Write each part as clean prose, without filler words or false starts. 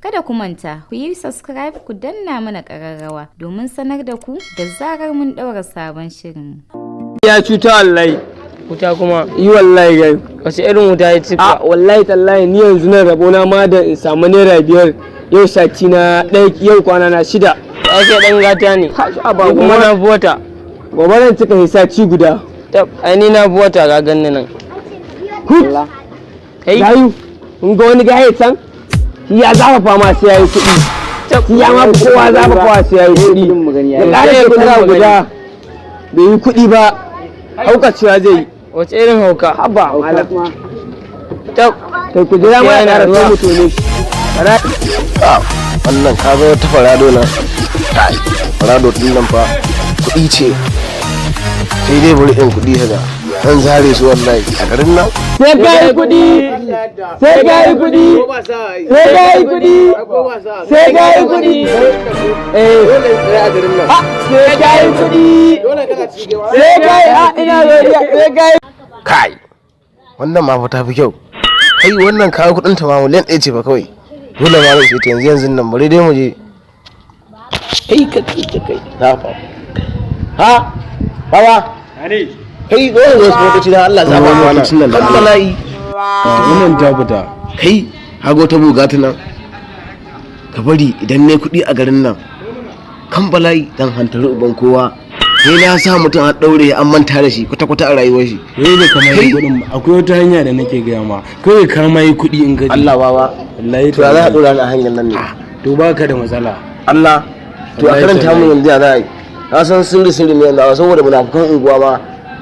Kada ku manta, ku yi subscribe, ku danna mana ƙararrawa domin sanar da ku da zarar mun ɗaura sabon shirin. Ya cuta wallahi. Wuta kuma? Yi wallahi gai. Wace irin wuta ya cika? A wallahi tallahi, ni yanzu nan rabona ma da in samu ₦5, yau sati na ɗaya, yau kwana na 6. Ai kai dan gata ne. A ba. Ni kuma na fi wata. Gobe zan cika sati guda. Tab, ai ni na fi wata, ga ganni nan. Hut. Kai. Gayu, in ga wani gaye can shi ya zafafa ma sai yayi kuɗi. Shi ya ma fi kowa zafafawa sai yayi kuɗi. Ya ƙara shekara guda bai yi kuɗi ba, haukacewa zai yi. Wace irin hauka? Haba malam. Tab. Kai, ku jira ma ya ƙara sai mu tone shi. Wannan ka zo ta farado na. Kai, farado din nan fa kuɗi ce. Sai dai bari in kuɗi haka zan zare su wallahi a garin nan. Sai ka yi kuɗi, sai ka yi kuɗi, sai ka yi kuɗi, sai ka yi kuɗi, eh, sai ka yi kuɗi, sai ka yi, a ina godiya, sai ka yi. Kai, wannan ma fa ta fi kyau. Kai, wannan kawo kuɗin ta ma miliyan 1 ce fa kawai. Dole ma zan ta yanzu yanzu nan. Bari dai mu je. Kai ka kai ka kai na fa ha baba. Kai, dole zo su lokaci da Allah zaba mana kan bala'i. Wannan ta fita. Kai, hago ta bugata nan. Ka bari idan ne kuɗi a garin nan, kan bala'i dan hantari uban kowa, sai na sa mutum a ɗaure an manta da shi kwata-kwata a rayuwar shi. Wai da kamar Kai. yi kuɗin, akwai wata hanya da nake gaya ma, kawai ka ma yi kuɗi in ka je. Allah baba. Wallahi. To ya za a ɗora ni a hanyar nan ne? To baka da matsala. Allah, to a Wallahi karanta tallahi. mun yanzu ya za a yi. Na san sirri sirri ne yanzu, saboda munafukan unguwa ma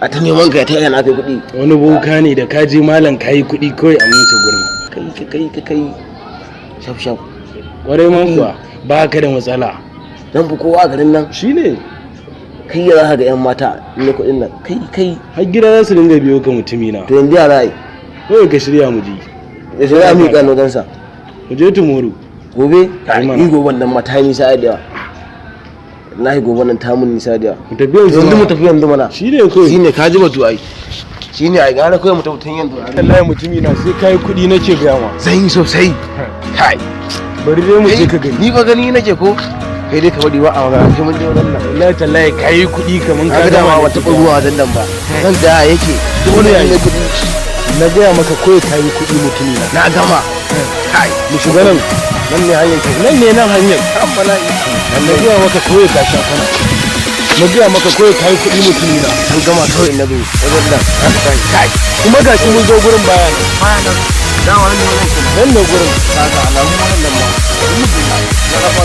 a ta neman ka ta yana kai kuɗi. Wani boka ne da ka je malam, ka yi kuɗi kawai a wuce gurin. Kai kai kai kai kai, shaf shaf. Kwarai ma kuwa, baka da matsala. Dan fi kowa a garin nan. Shine. Kai, ya za ka ga yan mata ne kuɗin nan, kai kai. Har gida za su dinga biyo ka, mutumi na. To yanzu ya za a yi? Kawai ka shirya mu je. Da sai za mu yi ƙano wajensa. Mu je tomorrow. Gobe? Kai mana. Ni goben nan ma ta yi nisa da yawa. Wallahi goben nan ta mun nisa da yawa. Mu tafi yanzu. Yanzu mu ma. tafi yanzu mana. Shine kawai. Shine, ka ji batu ai. Shine ai, gara kawai mu tafi tun yanzu. Wallahi mutumi na, sai ka yi kuɗi nake gaya ma. Zan yi sosai, kai. Bari dai mu je ka gani. Ni ba gani nake ko kai dai ka bari ba a magana sai mun je wajen nan. Wallahi tallahi, ka yi kuɗi kaman ka ka ga dama gama ba taɓa zuwa wajen nan ba. Zan da yake dole ne kuɗi. Na gaya maka, kawai ka yi kuɗi, mutumi na. Na gama, kai. Mu shiga nan. Nan ne hanyar kai? Nan ne, nan hanyar. Kan bala'i. Na gaya maka, kawai ka sha kana. Na gaya maka, kawai ka yi kuɗi, mutumi na. An gama, kawai na zo wajen nan, kai kai. Kuma gashi mun zo gurin, baya nan. Baya nan da wannan ne wajen kenan. Nan ne gurin. Kaga alamun wannan nan ma na kafa.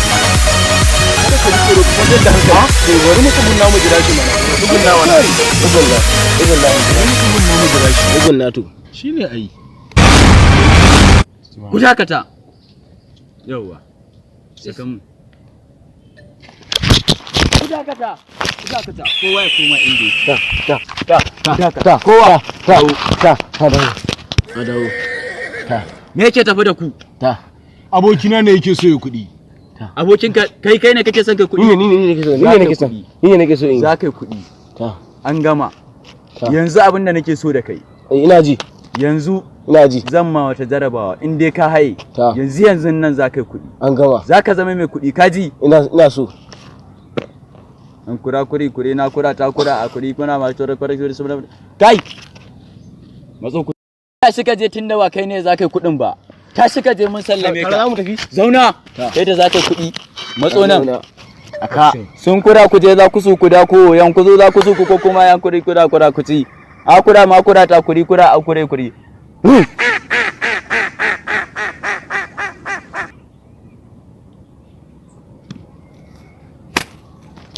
Kada ka ji tsoro, ku kwantar da hankali. To bari mu tsugunna mu jira shi mana. Tsugunna wannan, tsugunna, tsugunna. Bari mu tsugunna mu jira shi. Tsugunna to. Shine ai. Ku dakata. Yauwa. Saka mu. Ku dakata. Ku dakata. Kowa ya koma inda yake. Ta ta ta ta, kowa ta ta ta, dawo ta, dawo ta. Me yake tafi da ku? Ta. Abokina ne yake so ya kuɗi. Abokinka, kai kai ne kake son kai Ni kuɗi? ne, ni ne, ni ne nake so, ni ne nake so, ni ne nake so in Za ka yi kuɗi. Ta. An gama. Ta. Yanzu abin da nake so da kai. Eh, ina ji. Yanzu Ina ji. zan ma wata jarabawa, in dai ka haye. Ta. Yanzu yanzu nan za ka yi kuɗi. An gama. Za ka zama mai kuɗi, ka ji? Ina so. An kura kuri kuri na kura ta kura a kuri kuna ma tura kuri kuri sun. Kai! Matso ku. Tashi ka je, tunda ba kai ne za ka yi kuɗin ba. Tashi ka je, mun sallame Tare ka. za mu tafi. Zauna. Kai da za ka yi kuɗi. Matso nan. Aka. Sun kura ku je za ku su ku da ku yan ku zo za ku su ku ko kuma yan kuri kura kura ku ci. A kura ma kura ta kuri kura a kure kuri.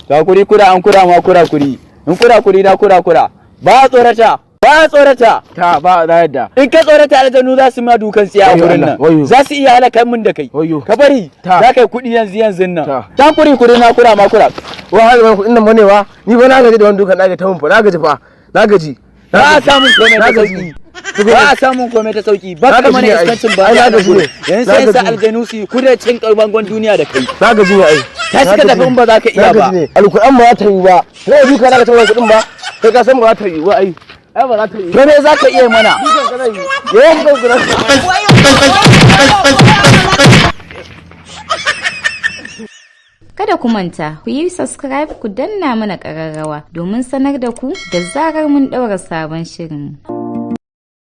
Ta kuri kura an kura ma kura kuri. In kura kuri na kura kura. Ba a tsorata. Ba a tsorata. Ta, ba da yadda. In ka tsorata, aljanu za su ma dukan tsiya a Wayyo wurin Allah, nan. wayyo. Za su iya halaka mun da kai. Wayyo. Ka bari. Ta. Za ka yi kuɗi yanzu yanzu nan. Ta. Ta kuri kuri na kura ma kura. Wa har ban kuɗin nan bane ba. Ni ba na gaji da wani dukan na gaji ta mun fa, na gaji fa, na gaji. Ba a samun komai Na ta gaji. sauki. Ba a samun komai ta sauki. Ba Na ka gaji mana ne ai. iskancin ba. Ai, na gaji ne. Yanzu Na sai sa gaji ne. aljanu su yi kudancin bangon duniya da kai. Na gaji ne ai. Ta suka tafi in ba za ka iya ba. Alkur'an ba za ta yi ba. Sai duka na ka ta kuɗin ba. Kai ka san ba za ta yi ba ai. Ai ba za ta yi. To me za ka iya mana? Dukan ka zan yi. Eh, dukan ka zan yi. Kada ku manta, ku yi subscribe, ku danna mana ƙararrawa domin sanar da ku da zarar mun ɗaura sabon shirin.